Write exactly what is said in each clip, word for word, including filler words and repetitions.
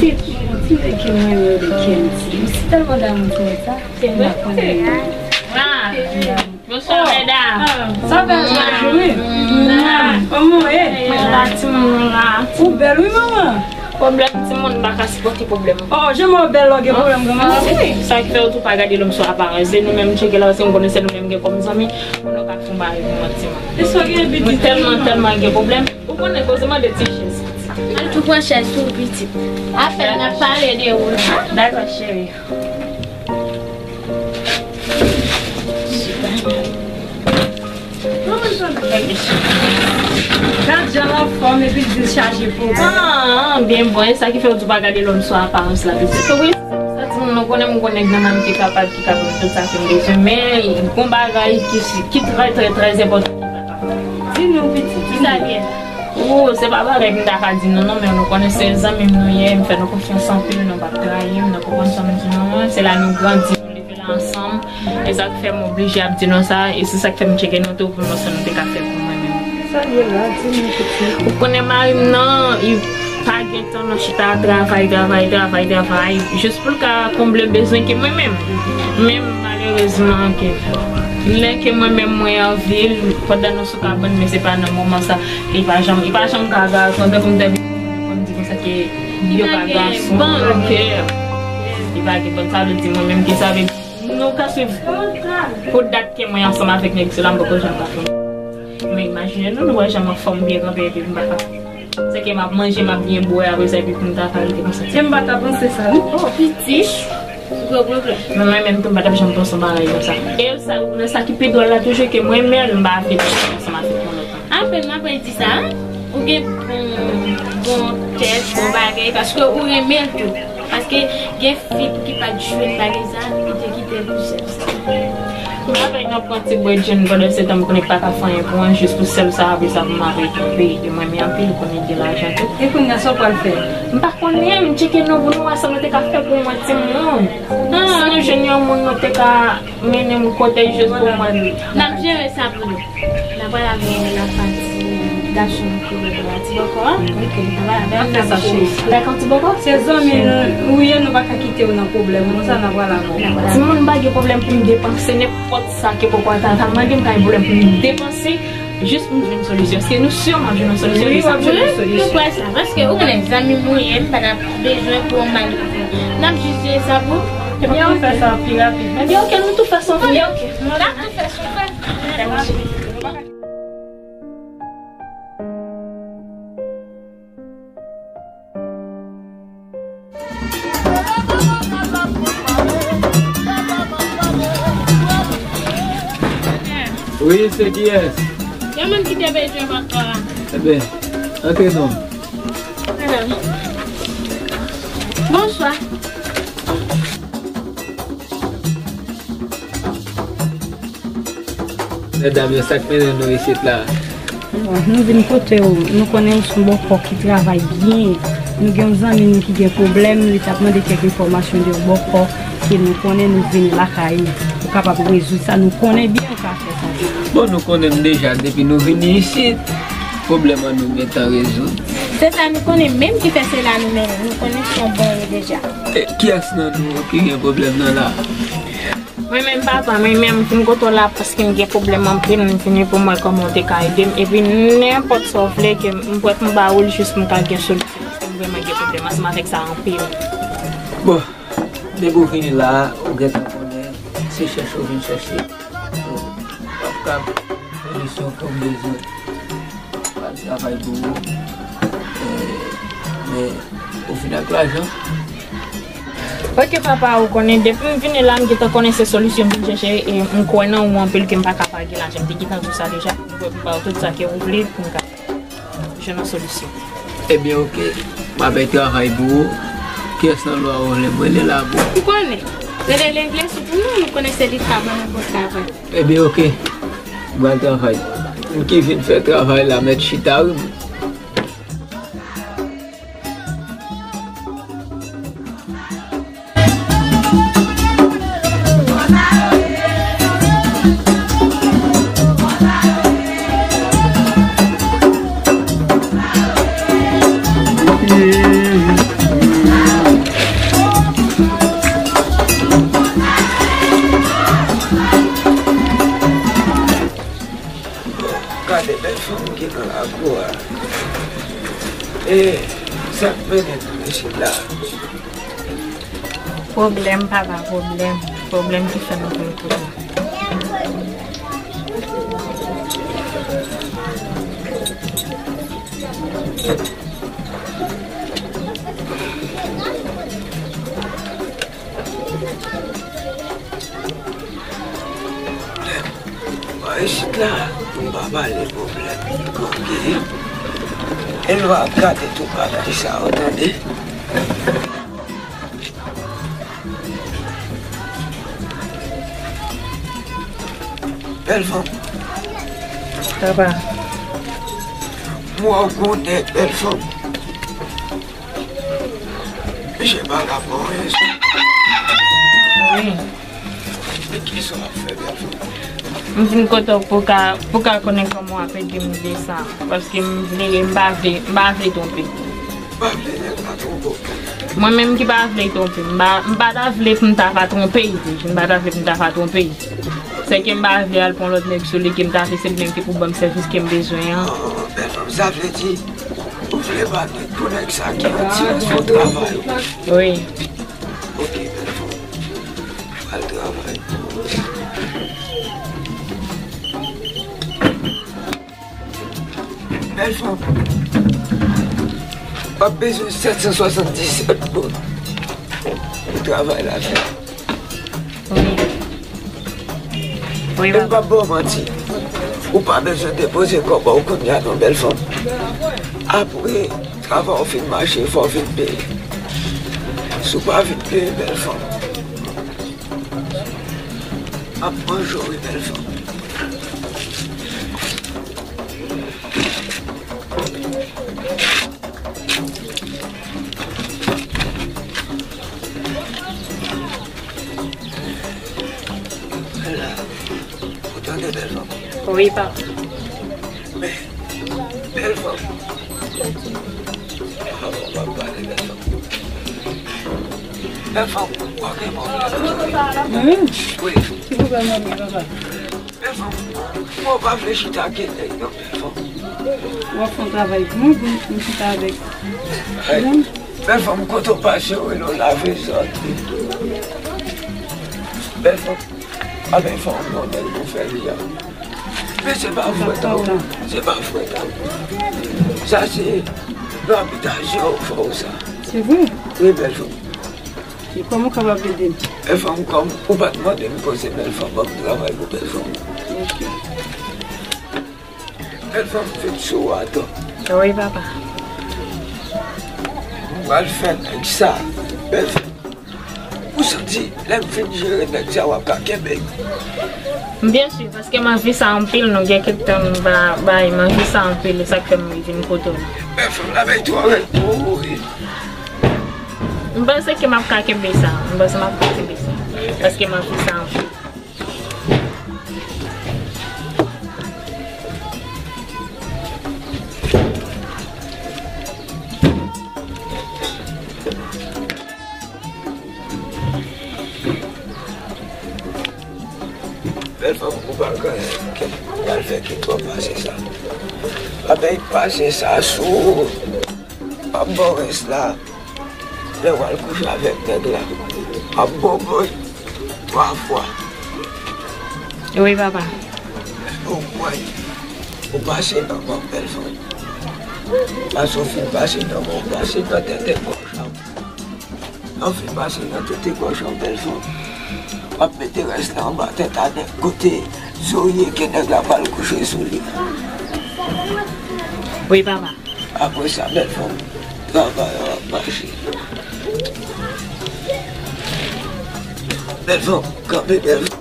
Yon ti nèg ke mwen renmen yo de Kenty. M si tèlman damou ti nèg sa. Se vre? M pa konnen. Ah. Bonswa, medam. Sa fè jodi, wi. Kòman w ye? Mwen la, timoun, mwen la. Ou bèl, wi, manman. Pwoblèm timoun, m pa ka sipòte pwoblèm. Oh, jan mwen bèl la, w gen pwoblèm, granmoun? Wi. Sa ki fè w tou pa gade lòm sou aparans. E nou menm, tcheke la, paske m konnen se nou menm gen kòm zanmi. Pou nou ka fè yon bagay pou mwen, timoun. E sa w gen, pitit? Mwen tèlman, tèlman gen pwoblèm. Ou konnen, koze mande ti chèz. Al tou pran chèz tou, pitit. Apèn n ap pale de ou. Dakò, cheri. Gad jan l anfòm epi l di l chaje pwoblèm. Ah, byen bon, e sa ki fè w di w pa gade lòm sou aparans la, pitit. Wi, sa timoun, nou konnen, m konnen granmoun ki kapab, ki kapab tout sa ke m bezwen, men gon bagay ki, ki trè, trè, trè enpòtan ki pa ka fè. Di nou, pitit, di nou. Kisa l ye? Oh, se pa bagay m ta ka di nou non, men nou konnen se zanmi m nou ye, m fè nou konfyans anpil, nou p ap trayi m, nou konprann sa m di nou an, se la nou grandi, nou leve la ansanm, e sa k fè m oblije ap di nou sa, e se sa k fè m tcheke nou tou pou nou sa nou te ka fè pou mwen menm. Sa l ye la, di nou pitit. Ou konnen mari m nan, li pa gen tan nan chita travay, travay, travay, travay, jis pou l ka konble bezwen ke mwen menm. Men malerezman ke lè ke mwen menm mwen an vil, pandan nou sou kabann, men se pa nan moman sa, li pa janm, li pa janm ka gason, tankou m te vin konn di konsa ke yo pa gason. Ok. Li pa gen bann, sa vle di mwen menm ke sa vle di nou ka swiv pou dat ke mwen ansanm avèk nèg sila, m poko janm ka fè. Men imajine nou, nou wè jan m anfòm byen kanpe epi m pa ka. Se ke m ap manje, m ap byen bwè, apre sa, epi pou m ta ka rete konsa. Se m pa ta panse sa, non. Oh, pitit. Gwo pwoblèm. Men mwen menm tou, m pa t ap janm panse yon bagay konsa. E sa, nan sa ki pi dwòl la toujou, ke mwen menm, m pa vle kouche ansanm avèk yon lòt moun. Apèn m aprann di sa, wi. Ou gen bon, bon tèt, bon bagay, paske ou renmen l tou. Paske gen fi pou ki pa t jwenn bagay sa, li te kite l pou sèl sa. Mwen avèk nou pran ti bwè djenn pandan se tan m konnen pa ka fè anyen pou mwen, jis pou sèl sa, apre sa pou m al rete peyi de mwen, men anpil konnen gen lajan tou. E kounye a sa w pral fè? M pa konnen, m tcheke nou pou nou wè sa nou te ka fè pou mwen timoun. Si nou jwenn yon moun nou te ka mennen m kote jis pou mwen. N ap jere sa pou nou. N ap pral avè yon lapati gason ki vle pran ti bòkò a. Ok. N ap fè sa, cheri. Dakò, ti bòkò? Se zanmi nou, ou ye, nou pa ka kite w nan pwoblèm konsa, n ap pral avè w. Timoun, m pa gen pwoblèm pou m depanse nenpòt sa ke poko a ta, ta mande m, pa gen pwoblèm pou m depanse, jis pou m jwenn solisyon. Paske nou si m ap jwenn yon solisyon, wi, w ap jwenn yon solisyon. Nou kwè sa, paske ou konnen zanmi m ou ye, m pa t ap bezwen pou yon mal. N ap jis jere sa pou. Ebyen, ok. Fè sa pi rapid. Ebyen, ok, nou tou fè sa. Ebyen, ok. N ap tou fè sa. Wi, se kiyès? Yon moun ki te bezwen bòkò a. Ebyen, antre non. Bonswa. Medam yo, sa k mennen nou isit la? Bon, nou vin kote w, nou konnen ou se yon bòkò ki travay byen. Nou gen yon zanmi nou ki gen pwoblèm, li t ap mande kèk enfòmasyon de yon bòkò ke nou konnen, nou vin lakay ou. Ou kapab rezoud sa, nou konnen byen ou ka fè sa. Bon, nou konnen m deja, depi nou vini isit, pwoblèm an nou gentan rezoud. Se sa nou konnen, menm ki fè se la nou mennen, nou konnen se yon bon yo deja. E, kiyès nan nou ki gen pwoblèm nan la? Mwen menm, papa, mwen menm, vin kote w la paske m gen pwoblèm anpil, m vini pou m wè kòman w te ka ede m. Epi nenpòt sa w vle ke m prè pou m ba ou l jis pou m ka gen solisyon, paske m vrèman gen pwoblèm ansanm avèk sa anpil. Bon, depi w vini la, ou gentan konnen, se chèche w vin chèche. Bon, w ap ka solisyon ke w bezwen. Pral travay pou ou. Eh, men, ou fin ak lajan. Ok, papa, ou konnen, depi m vini la, m gentan konnen se solisyon m vin chèche, e m kwè nan ou anpil ke m pa ka pa gen lajan. M te gentan di w sa deja. M kwè pou m ba ou tout sa ke ou vle pou m ka jwenn yon solisyon. Ebyen, ok. M ap travay pou ou. Kiyès nan lwa ou vle m rele la pou ou? Ou konnen. Rele Lengle sou pou nou, nou konnen se li k ka ban nou bon travay. Ebyen, ok. M pral travay. Moun ki vin fè travay la mèt chita, wi, moun. Se bèl fanm ki nan lakou a. E sa k mennen nou isit la? Pwoblèm, papa, pwoblèm. Pwoblèm ki fè nou vin kote. Mwen isit la pou m pa pale pwoblèm ki konn genyen. E nou ap gade tout bagay sa yo, tande. Bèl fanm. Papa. Mwen konnen bèl fanm. Misye pa ka pran yon. Wi. Men kisa w ap fè, bèl fanm? M vin kote w pou ka, pou ka konnen kòman w ap ede m de sa. Paske m vle, m pa vle, m pa vle twonpe. M pa vle nèg la twonpe w. Mwen menm ki pa vle twonpe, m pa, m pa ta vle pou m ta va twonpe l tou. M pa ta vle pou m ta va twonpe l. Sèke m pa vle al pran lòt nèg sou li, ke m ta vle se li menm ki pou ban m sèvis ke m bezwen an. Oh, bèl fanm, sa vle di, ou vle pa nèg pou nèg sa ki an ti respo travay ou? Wi. Ok, bèl fanm. Al travay. Bèl fanm. W ap bezwen sèt san swasanndisèt goud pou travay la fè. Wi. Wi, papa. E m p ap ba w manti. Ou pa bezwen depoze kòb ou kounye a non, bèl fanm. Apre travay ou fin mache, fò w vin peye. Si w pa vin peye, bèl fanm, m ap manje w, wi, bèl fanm. Ou tande, bèl fanm? Wi, papa. Men, bèl fanm. Papa, w ap pale, bèl fanm. Bèl fanm, ou gen pwoblèm? Mwen menm? Wi. Ki pwoblèm mwen gen, papa? Bèl fanm, mwen pa vle chita ak nèg yo, bèl fanm. W ap fè yon travay pou mwen, pou m chita avèk. Ay, bèl fanm, kote w pase, w rele w lave zòt. Bèl fanm, a bèl fanm, bon nèg pou fè li a. Men se pa frèt a w, se pa frèt a w. Sa se nan abitasyon yo fè w sa. Se vre? Wi, bèl fanm. E kòman w kapab ede m? Bèl fanm, kòm ou pa t mande m koze, bèl fanm, ban m travay pou bèl fanm. Ok. Bèl fanm, m vin sou ou atò. Wi, papa. M pral fè nèg sa. Bèl fanm, ou santi lè m fin jere nèg sa, w ap ka kenbe m? Byen si, paske m anvi sa anpil, non, gen kèk tan m pa bay, m anvi sa anpil, e sa k fè m vin kote w. Bèl fanm, la bay twò rèd pou ou, wi. M panse ke m ap ka kenbe sa. M panse m ap ka kenbe sa. Paske m anvi sa anpil. Bèl fanm, ou pa gen anyen pou kenbe. Pral fè ki twò pase sa. Apre pase sa sou ou, m ap ba w rès la. Lè w al kouche avèk nèg la, ap boboy twa fwa. Wi, papa. Ou kwè ou pase nan mò bèl fanm. Paske w fin pase nan mò, w pase nan tete gòj la. Lè w fin pase nan tete gòj la, bèl fanm, w ap mete rès la anba tèt a nèg kote zo ye ke nèg la pral kouche sou li. Wi, papa. Apre sa, bèl fanm, travay la ap mache. Bèl fanm, kanpe, bèl fanm.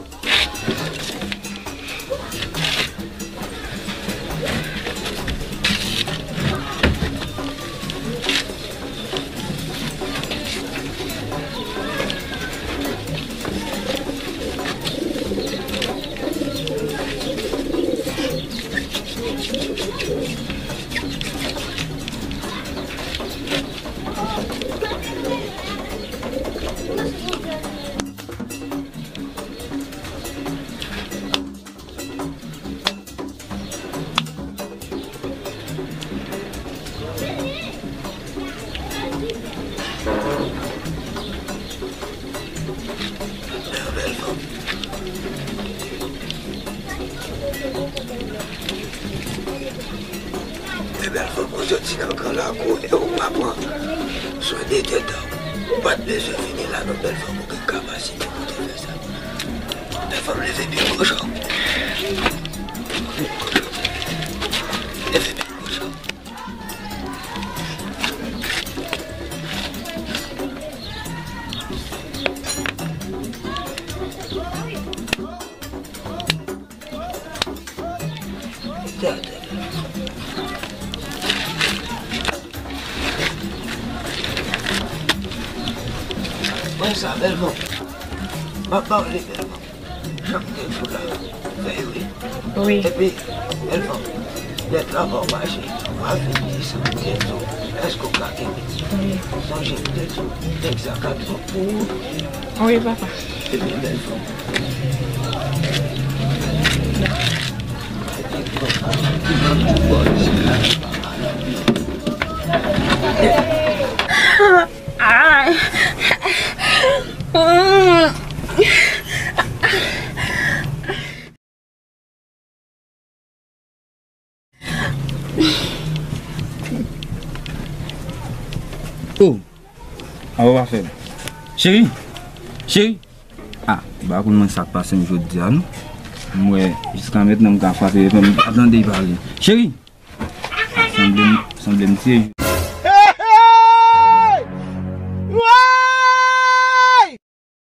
Men bèl fanm, ou soti nan gran lakou e ou pa pran swen de tèt ou. Ou pa t bezwen vini la non, bèl fanm, ou gen kapasite pou te fè sa. Bèl fanm, leve pye w, kochon. Leve pye w, kochon. Wè sa, bèl fanm. M ap ba w li, bèl fanm. Jan m te di w la, fèy wi. Wi. Epi, bèl fanm, lè travay w mache, w a vini san m te di w, èske w ka kenbe? Wi. Sonje m te di w, nèg sa ka twòp pou ou. Wi, papa. Epi, bèl fanm. Ay. Oh, a ou pa fè m. Cheri, cheri. Ah, ou pa konn mwen sa k pase m jodi a non. M wè jiska mentnan m ka frape, m pa tande l pale. Cheri! Ah, sanble m, sanble m tiye.